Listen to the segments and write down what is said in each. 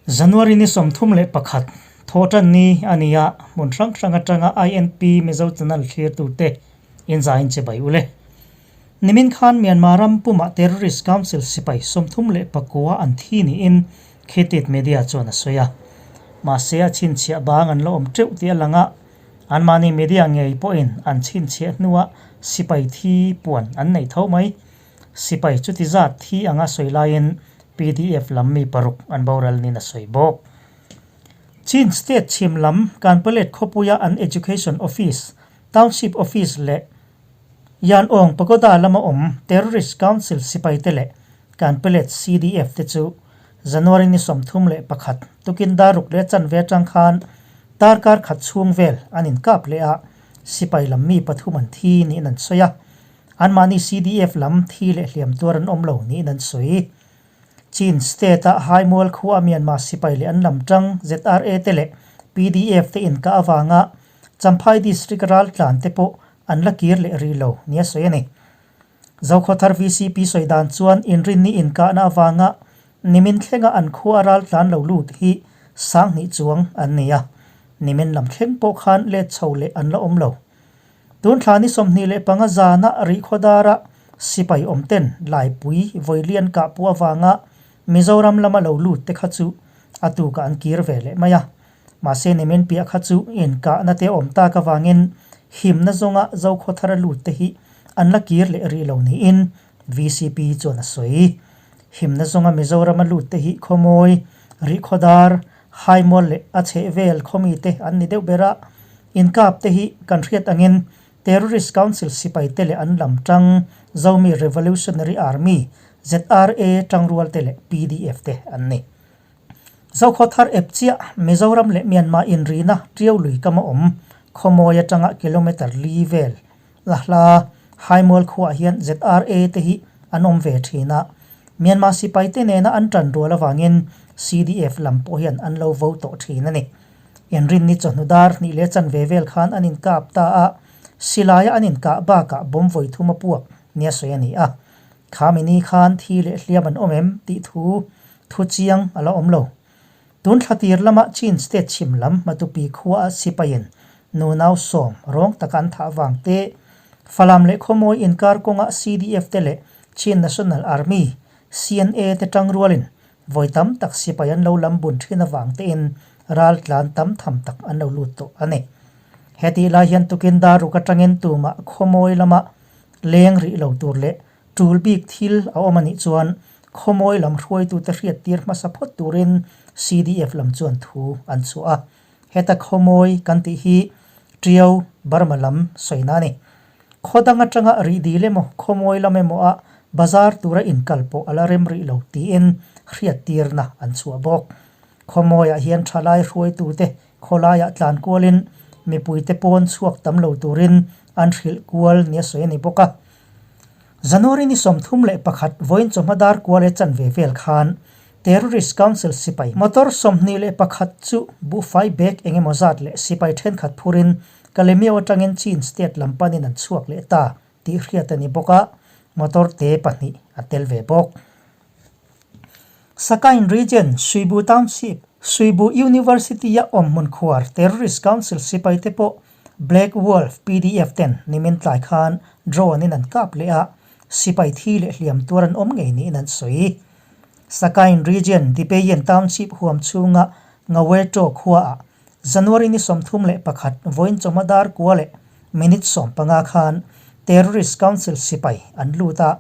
January ni 31, Thawhtan ni a ni a, hmun hrang hrang atanga INP Mizo Channel thlirtute inzaiin chibai u le. Nimin khan Myanmar ram pumah Terrorist Council sipai 39 an thi niin Khetit Media chuan a sawi a. Mahse a chhinchhiah bang an la awm teuh tih a lang a, anmahni media ngei pawhin an chhinchhiah hnuah sipai thi puan an nei tho mai. Sipai chuti zat thi anga sawi laiin pdf lam mi paruk an boral niin a sawi bawk. Chin State chhim lam Kanpalet khawpuia an Education Office, Township Office leh Yanawng Pagoda lama awm Terrorist Council sipaite leh Kanpalet CDF te chu January ni 31 tukin dar ruk leh chanve atang khan darkar khat chhung vel an inkap leh a, sipai lam mi pathum an thi niin an sawi a. Anmahni CDF lam thi leh hliam tuar an awm lo niin an sawi. Chin State-a Haimual khua Myanmar sipai leh an lam tang ZRA te leh PDF te inkah avanga Champhai District raltlan te pawh an la kir leh rih lo nia sawi a ni. Zokhawthar VCP sawi dan chuan inrinni inkahna avanga nimin thlenga an khua raltlan lo lut hi sanghnih chuang an ni a, nimin lam thleng pawh khan let chho leh an la awm lo. Tun thla ni 25 zana Rihkhawdara sipai awmten Laipui Vawilian kahpu avanga Mizoram lama lo lut te kha chu a tukah an kir ve leh mai a. Mahse nimin piah kha chu inkahna te awm tak avangin himna zawnga Zokhawthara lut te hi an la kir leh rih lo niin VCP chuan a sawi. Himna zawnga Mizorama lut te hi Khawmawi, Rihkhawdar, Haimual leh a chhehvel khawmi te an ni deuh ber a. Inkap te hi kan hriat angin Terrorist Council sipai te leh an lam tang Zomi Revolutionary Army, ZRA, tangrual te leh pdf te an ni. Zokhawthar ep chiah Mizoram leh Myanmar inrina Tiau lui kam a awm Khawmawi atanga kilometre li vel la hla Haimual khuaah hian ZRA te hi an awm ve thin a. Myanmar sipai te nena an tan rual avangin CDF lam pawh hian an lo vo tawh thin a ni. Inrinni chawhnu dar hnih leh chanve vel khan an inkap ta a, silaia an inkah bakah bomb vawi thum a puak nia sawi a ni a. Khami ni khan thi leh hliam an awm em tih thu thu chiang a la awm lo. Tun thla tir lama Chin State chhim lam Matupi khuaa sipaiin nunau sawm rawng taka an thah vang te, Falam leh Khawmawi inkar kawnga CDF te leh Chin National Army, CNA, te tangrualin Vawi tam tak sipai an lo lam bun thin avang tein ral tlan tam tham tak an lo lut tawh a ni. Hetih lai hian tukin dar ruk atangin tumah khawmawi lama leng rih lo tur leh tul bik thil a awm a nih chuan khawmawi lam hruaitute hriat tir hmasa phawt turin CDF lam chuan thu an chhuah a. Heta khawmawi kan tih hi Tiau, Burma lam sawina a ni. Khaw dang atanga rih dil emaw, khawmawi lam emaw ah bazar tura inkal pawh a la rem rih lo tiin hriattirna an chhuah bawk. Khawmawiah hian thalai hruaitute khawlaiah tlan kualin mipuite pawn chhuak tam lo turin an hrilh kual nia sawi a ni bawk a. January ni 31 vawiin chawhma dar kual e chanve vel khan Terrorist Council sipai motor 21 chu buhfai bag eng emaw zat leh sipai thenkhat phurin Kalemyo atangin Chin State lam panin an chhuak leh ta tih hriat a ni bawk a, motor te pahnih a tel ve bawk. Sakain Region, Suibu Township, Suibu University-a awm hmun khuar Terrorist Council sipai te pawh Black Wolf pdf ten nimin tlai khan drone in an kap leh a, sipai thi leh hliam tuar an awm ngei niin an sawi. Sakain Region, Dipeyen Township huam chhunga Ngaweṭaw khuaah January ni 31 vawiin chawhma dar kua leh minute 15 khan Terrorist Council sipai an lut a,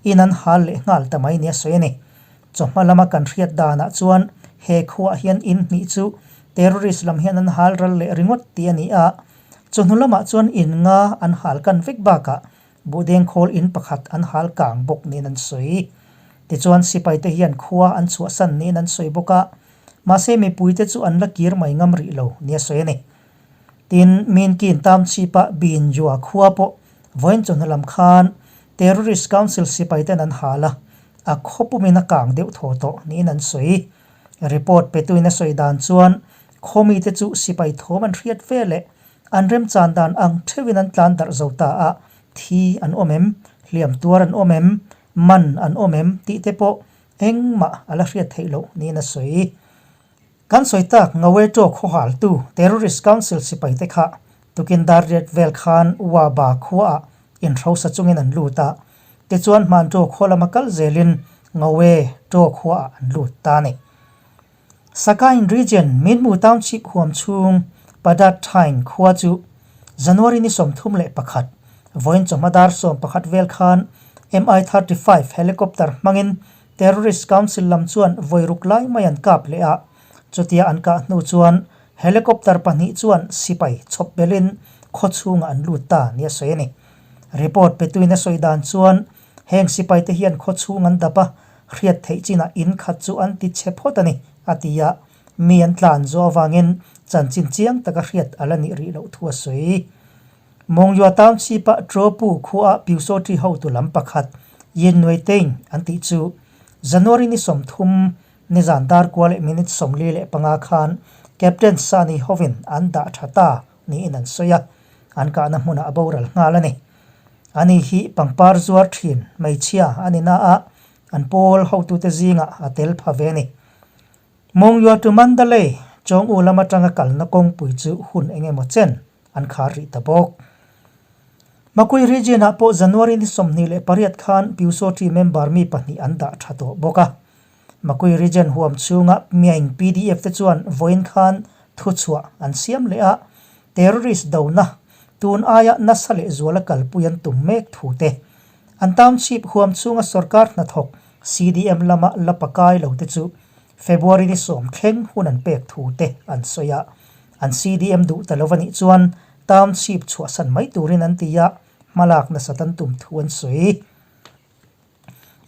in an hal leh nghal ta mai nia sawi a ni. Chawhma lama kan hriat danah chuan he khuaah hian in hnih chu terrorist lam hian an hal ral leh ringawt tih a ni a, chawhnu lamah chuan in nga an hal kan vek bakah Buhdengkhawl in pakhat an hal kang bawk niin an sawi. Tichuan sipaite hian khua an chhuahsan niin an sawi bawk a, mahse mipuite chu an la kir mai ngam rih lo nia sawi a ni. Tin, Minkin Township-a Binjua khua pawh vawiin chawhnu lam khan Terrorist Council sipaiten an hal a, a khaw pumin a kang deuh thaw tawh niin an sawi. Report petuin a sawi dan chuan khaw mite chu sipai thawm an hriat ve leh An remchan dan ang theuhin an tlan darh zo ta a, thi an awm em, hliam tuar an awm em, man an awm em tih te pawh engmah a la hriat theih loh niin a sawi. Kan sawi tak Ngawe Ṭaw khawhaltu Terrorist Council sipaite kha tukin dar riat vel khan Waba khuaah inhrosa chungin an lut a, tichuan hman Ṭaw khua lama kal zelin Ngawe Ṭaw khuaah an lut ta a ni. Sakain Region, Minmu Township huam chhung Padat Thaing khua chu January ni 31, vawiin chawhma dar 11 vel khan Mi-35 helicopter hmangin Terrorist Council lam chuan vawi ruk lai mai an kap leh a, chutia an kah hnu chuan helicopter pahnih chuan sipai chhawp belin khaw chhungah an lut ta nia sawi a ni. Report petuin a sawi dan chuan heng sipaite hian khaw chhung an dap a, hriat theih chinah in khat chu an ti chhe phawt a ni, a ti a, mi an tlan zawh avangin chanchin chiang taka hriat a la nih rih loh thu a sawi. Mongyua Township-a Tropu khuaah Pyusawṭi hotu lam pakhat Yin Nui Tein an tih chu January ni 30 nizan dar kua leh minute 45 khan Captain Sani hovin an dah tha ta niin an sawi a, an kahna hmunah a boral nghal a ni. Ani hi pangpar zuar thin hmeichhia a ni na a, an pawl hotute zingah a tel pha ve a ni. Mongyua to Mandalay, Chawng-u lam atanga kalna kawngpui chu hun eng emaw chen an khar rih ta bawk. Makui region-ah pawh January ni 28 khan Pyusawṭi member mi pahnih an dah tha tawh bawk a. Makui region huam chhunga Myaing PDF te chuan vawiin khan thuchhuah an siam leh a, terrorist dona tun aia nasa leh zuala kalpui an tum mek thu te, an township huam chhunga sorkar hnathawk CDM lama la pakai lo te chu February ni 10 thleng hun an pek thu te an sawi a, an CDM duh ta lo a nih chuan township chhuahsan mai turin an ti a, hmalak nasat an tum thu an sawi.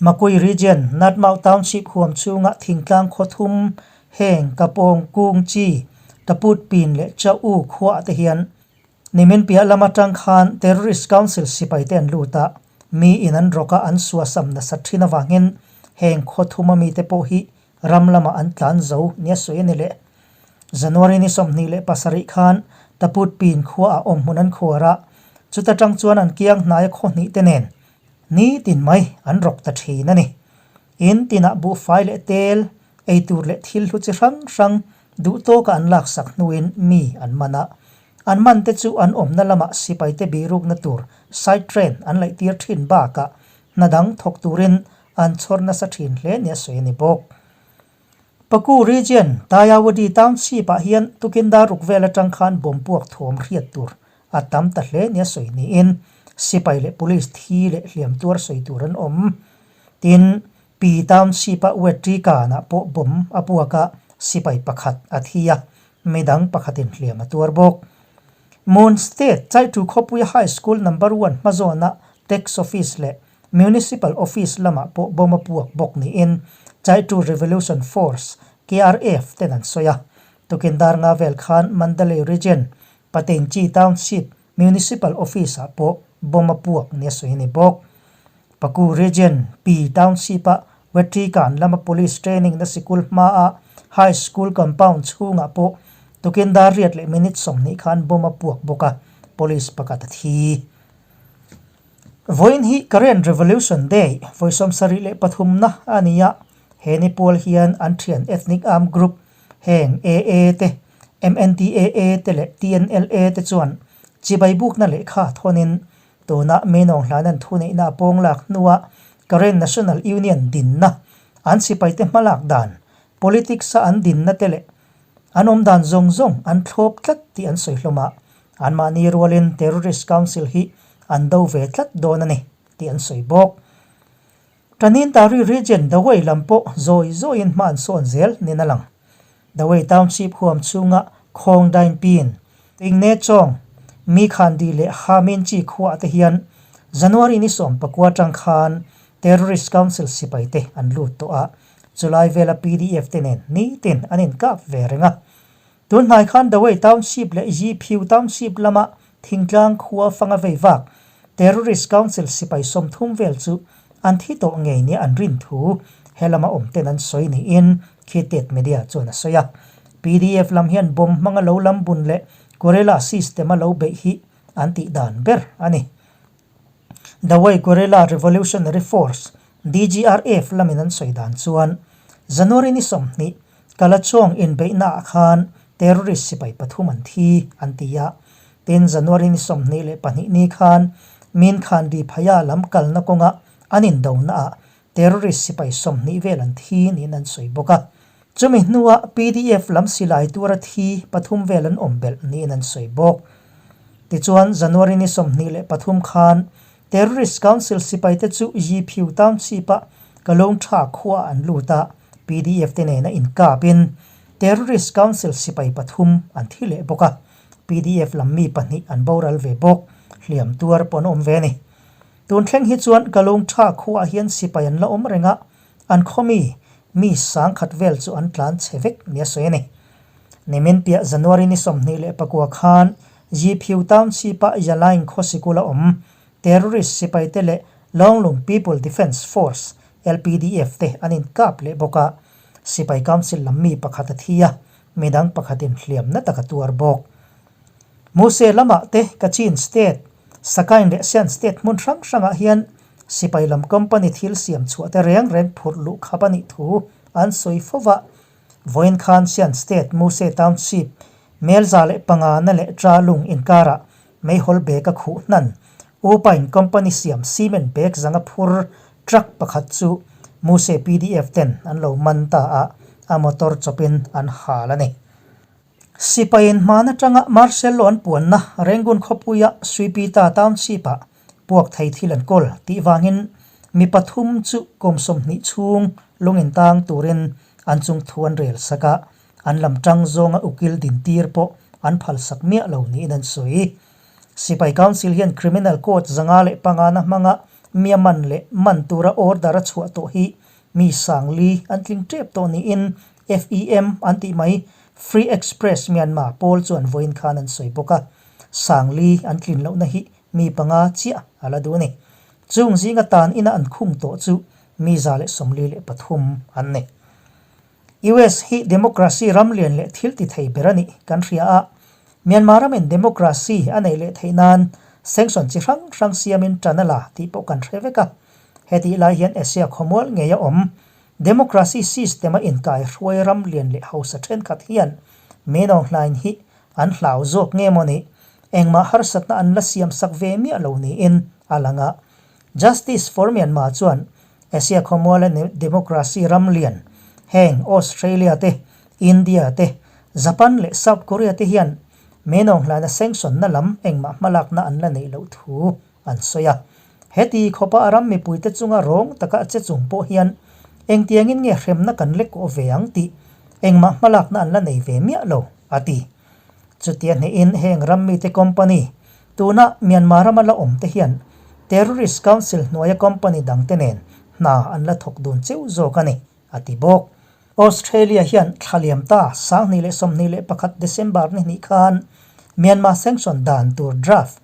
Makui Region, Natmau Township huam chhunga thingtlang khaw thum heng Kapawng, Kungchi, Taputpin leh Chau khuaah te hian Nimin piah lam atang khan Terrorist Council sipai te an lut a, mi in an rawk a an suasam nasat thin avangin heng khaw thuma mite pawh hi ram lamah an tlan zo nia sawi a ni leh. January ni 27 khan Taput Pin khuaah awm hmun an khuar a, chuta tang chuan an kiang hnaia khaw hnih te nen nitin mai an rawk ta thin a ni. In tinah buhfai leh tel, eitur leh thil hlu chi hrang hrang duh tawka an laksak hnuin mi an man a. An man te chu an awmna lamah sipaite bihrukna tur side train an laihtir thin bakah hna dang thawk turin an chhawr nasa thin hle nia sawi a ni bawk. Paku Region, Tayawadi Township-ah hian tukin dar ruk vel atang khan bomb puak thuam hriat tur a tam ta hle nia sawi niin sipai leh police thi leh hliam tuar sawi tur an awm. Tin, Pi Township-a Wetri Kanah pawh bomb a puak a, sipai pakhat a thi a, midang pakhatin hliam a tuar bawk. Mon State, Chaitu khawpuia High School Number One hmazawna Tax Office leh Municipal Office lamah pawh bomb a puak bawk niin Chaitu Revolution Force, KRF, ten an sawi a. Tukin dar nga vel khan Mandalay Region, Patengchi Township Municipal Office-ah pawh bomb a puak nia sawi a ni bawk. Paku Region, Pi Township-a Wetrikan lama Police Training na sikul hmaa High School compound chhungah pawh tukin dar riat leh minute 20 khan bomb a puak bawk a, police pakhat a thi. Vawiin hi Karen Revolution Day vawi 73na a ni a, he ni pual hian an thian ethnic armed group heng AA te, MNDAA te leh TNLA te chuan chibai bukna lehkha thawnin Tuna Menawng hlanan thuneihna a pawng lak hnuah Karen National Union dinna, an sipaite hmalak dan, politics-a an dinna te leh an awm dan zawng zawng an thlawp tlat tih an sawi hlawm a, anmahni rualin Terrorist Council hi an do ve tlat dawn a ni tih an sawi bawk. Tanintari Region Dawei lam pawh zawi zawiin hma an sawn zel nin a lang. Dawei Township huam chhunga Khawng Dain Pin, Tingne Chawng, Mi Khan Di leh Ha Min Chi khuaah te hian January ni 19 atang khan Terrorist Council sipai te an lut tawh a, chulai vela PDF te nen nitin an inkap ve reng a. Tun hnai khan Dawei Township leh Yi Phyu Township lama thingtlang khua fanga vei vak Terrorist Council sipai 30 vel chu an thi tawh ngei nia an rin thu he lama awm ten an sawi niin Khitet Media chuan a sawi a. PDF lam hian bomb hmanga lo lam bun leh guerrilla system a lo beih hi an tih dan ber a ni. Dawei Guerrilla Revolutionary Force, DGRF, lamin an sawi dan chuan January ni 20. Kalachawng inbeihnaah khan terrorist sipai pathum an thi an ti a. Tin, January ni 22 ni khan Min Khan Di Phaya lam kalna kawnga an indonaah terrorist sipai 20 vel an thi niin an sawi bawk a. Chumi hnuah pdf lam silai tura thi pathum vel an awm belh niin an sawi bawk. Tichuan, January ni 23 khan Terrorist Council sipaite chu Yiphiu Township-a Kalongtha khuaah an lut a, pdf te nena inkapin Terrorist Council sipai pathum an thi leh bawk a, pdf lam mi pahnih an boral ve bawk, hliam tuar pawh an awm ve a ni. Tun thleng hi chuan Kalongtha khuaah hian sipai an la awm reng a, an khaw mi, mi sangkhat vel chu an tlan chhe vek nia sawi a ni. Nimin piah January ni 29 khan Yiphiu Township-a Yalaing khaw sikula awm terrorist sipaite leh Lawnglung People Defence Force, LPDF, te an inkap leh bawk a, sipai council lam mi pakhat a thi a, midang pakhatin hliamna tak a tuar bawk. Muse lamah te Kachin State, Sakain leh Shan State hmun hrang hrangah hian sipai lam company thil siam chhuah te reng reng phurh luh khap a nih thu an sawi fo va. Vawiin khan Shan State Muse Township Melza leh pangana leh Tra lung inkarah meihawl bag a khuh hnan. Upain company siam cement bag zanga phur truck pakhat chu Muse pdf ten an lo man ta a, a motor chawpin an hal a ni. Sipaiin hman atanga Marcello an puanna Rangoon khawpuia Suipita Township-ah puak thei thil an kawl tih vangin mi pathum chu kum 20 chhung lungin tang turin an chung thu an rel sak a, an lam tang zawnga ukil din tir pawh an phalsak miah lo niin an sawi. Sipai Council hian Criminal Court 505 hmanga mia man leh man tura order a chhuah tawh hi mi sangli an tling tep tawh niin FEM an tih mai Free Express Myanmar pawl chuan vawiin khan an sawi bawk a, sangli an tlin lohna hi mi panga chiah a la duh a ni. Chung zinga tan ina an khung tawh chu mi 143 an ni. US hi democracy ram lian leh thil ti thei ber a nih kan hria a, Myanmar ramin democracy a neih leh theih nan sanction chi hrang hrang siamin tan a la tih pawh kan hre vek a. Hetih lai hian Asia khawmual ngei a awm. Democracy system a inkai hruai ram lian leh hausa thenkhat hian Meno hlain hi an hlau zawk nge maw ni? Engmah harsatna an la siam sak ve miah lo niin a lang a. Justice for Myanmar chuan Asia khawmuala democracy ram lian heng Australia te, India te, Japan leh South Korea te hian Meno hlaina sanction na lam engmah hmalakna an la neih loh thu an sawi a. Heti khawpa a ram mipuite chunga rawng taka a che chung pawh hian engtiangin nge hremna kan lek awh ve ang tih engmah hmalakna an la nei ve miah lo, a ti. Chutia hnehin heng ram mite company, tuna Myanmar rama la awm te hian Terrorist Council hnuaia company dangte nen hna an la thawk dun cheu zawk a ni, a ti bawk. Australia hian thla liam ta 2021 December ni hnih khan Myanmar sanction dan tur draft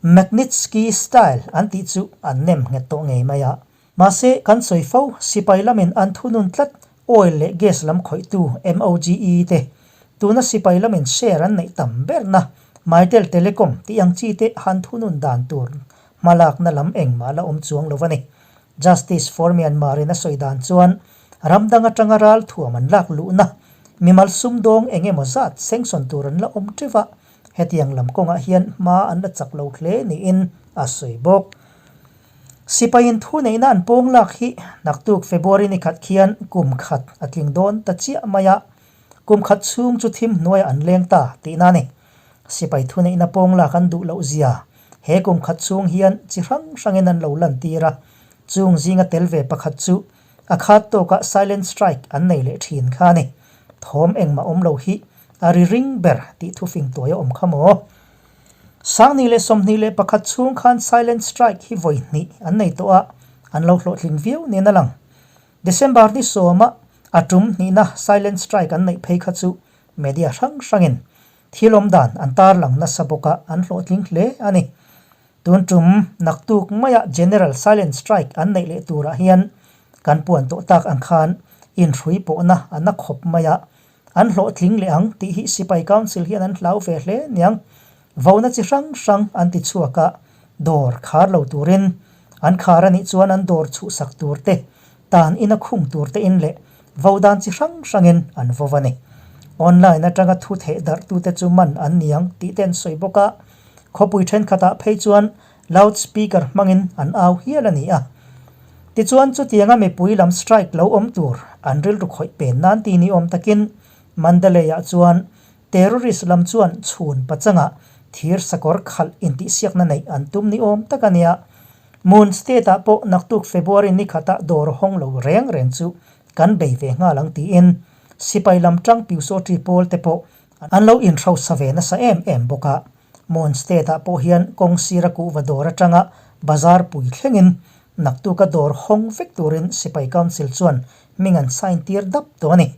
Magnitsky Style an tih chu an nem nghet tawh ngei mai a. Mahse, kan sawi fo, sipai lamin an thunun tlat oil leh gas lam khawihtu MOGE te, tuna sipai lamin share an neih tam berna Mytel Telecom tih ang chi te han thunun dan tur hmalakna lam engmah la awm chuang lo a ni. Justice for Myanmar in a sawi dan chuan ram dang atanga ral thuam an lak luhna mimal sumdawng eng emaw zat sanction tur an la awm teuh a, hetiang lam kawngah hian hma an la chak lo hle niin a sawi bawk. Sipaiin thu neihna an pawng lak hi naktuk February ni khat khian kum khat a tling dawn ta chiah mai a, kum khat chhung chu thim hnuaiah an leng ta tihna a ni. Sipai thu neihna pawng lak an duh loh zia He kum khat chhung hian chi hrang hrangin an lo lantir a, chung zinga tel ve pakhat chu a khat tawkah silent strike an nei leh thin kha a ni. Thawm engmah awm lo hi a ri ring ber tih thufing tuai a awm kha maw? 2021 chhung khan silent strike hi vawi hnih an nei tawh a, an lo hlawhtling viau nen a lang. December ni sawma a tum hnihna silent strike an neih phei kha chu media hrang hrangin Thil awm dan an tarlang nasa bawk a, an hlawhtling hle a ni. Tun tum naktuk maia General Silent Strike an neih leh turah hian kan puan tawh tak ang khan inhrui pawhna a na khawp mai a, an hlawhtling leh ang tih hi Sipai Council hian an hlau ve hle niang. Vona chi hrang hrang an ti chhuak a, dawr khar lo turin an khar a nih chuan an dawr chhuhsak tur te, tan ina khung tur te in leh. Vo dan chi hrang hrangin an vo a ni. Online atanga thu theh darhtute chu man an ni ang tih te an sawi bawk a. Khawpui thenkhatah phei chuan loud speaker hmangin an au hial a ni a. Tichuan chutianga mipui lam strike lo awm tur an rilru khawih pen nan ti ni awm takin Mandalay-ah chuan terrorist lam chuan chhun pachangah thir sakawr khalh intihsiakna neih an tum ni awm tak a nia. Moon State-ah pawh naktuk February ni khatah dawr hawng lo reng reng chu kan bei ve nghal ang tiin sipai lam tang Pyusawṭi pawl te pawh an lo inhrosa ve nasa em em bawk a. Moon State-ah pawh hian kawng sira kuhva dawr atanga bazar pui thlengin naktuka dawr hawng vek turin sipai council chuan hming an sign tir dap tawh a ni.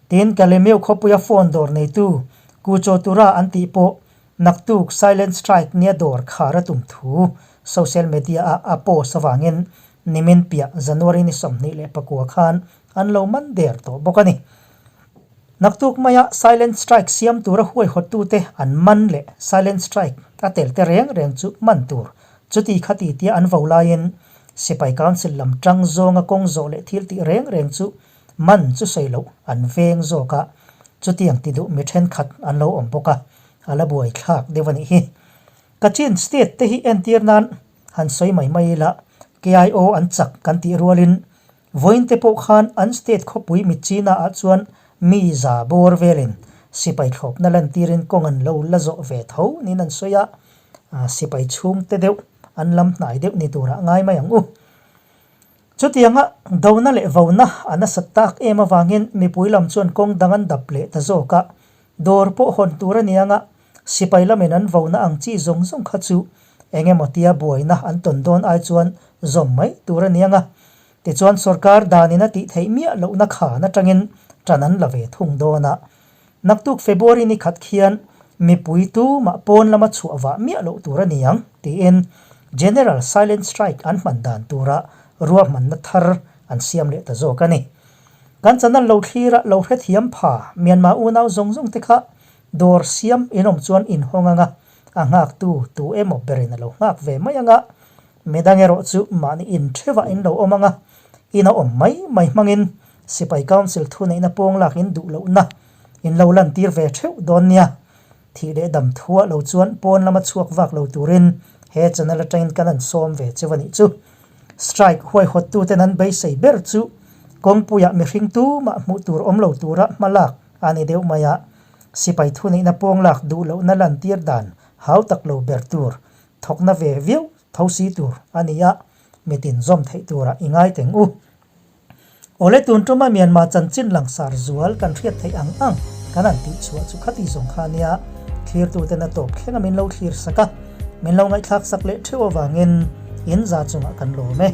Tin, Kalemeu khawpuia phone dawr neitu Kucho Tura an tih pawh Naktuk silent strike nia dawr khar a tum thu social media ah a post avangin nimin piah January ni 29 khan an lo man der tawh bawk a ni. Naktuk maia silent strike siam tura huaihawttute an man leh silent strike a tel te reng reng chu man tur chuti khati tia an vo laiin Sipai Council lam tang zawnga kawng zawh leh thil tih reng reng chu Man chu sawi loh an veng zawk a, chutiang ti duh mi thenkhat an lo awm bawk a, a la buai thlak deuh a nih hi. Kachin state te hi entir nan han sawi mai mai ila, KIO an chak kan tih rualin vawiin te pawh khan an state khawpui Mitchina ah chuan mi za bawr velin sipai thlawpna lantirin kawng an lo la zawh ve tho niin an sawi a, sipai chhungte deuh an lam hnai deuh ni turah ngai mai ang u. Chutianga dona leh vona a nasat tak em avangin mipui lam chuan kawng dang an dap leh ta zawk a, dawr pawh hawn tur a ni anga sipai lamin an vona ang chi zawng zawng kha chu eng emaw tia buaina an tawn dawn ai chuan zawm mai tur a ni anga tichuan sorkar danin a tih theih miah lohna khan atangin tan an la ve thung dawn a. Naktuk February ni khat khian mipui tumah pawn lama chhuah vah miah loh tur a ni ang, tiin General Silent Strike an hman dan tura ruahmanna thar an siam leh ta zawk a ni. Kan channel lo thlira lo hrethiam pha Myanmar unau zawng zawng te kha dawr siam inawm chuan inhawng anga a nghaktu tu emaw berin a lo nghak ve mai anga midang erawh chu mahni inthevah in lo awm anga in a awm mai mai hmangin Sipai Council thuneihna pawng lak in duh lohna in lo lantir ve theuh dawn nia. Thih leh dam thuah lo chuan pawn lama chhuak vak lo turin he channel atangin kan han sawm ve cheu a nih chu. Strike huaihawttuten an beisei ber chu kawngpuiah mihring tumah hmuh tur awm lo tura hma lak a ni deuh mai a. Sipai thuneihna pawng lak duh lohna lantir dan hau tak lo ber tur thawkna ve viau tho si tur a ni a, mitin zawm theih turah i ngai teng u. Awle tun tuma Myanmar chanchin langsar zual kan hriat theih ang ang kan han tih chhuah chu khati zawng kha nia thlirtuten a tawp thleng a min lo thlir sak a, min lo ngaihthlak sak leh theuh avangin in za chungah kan lawm e.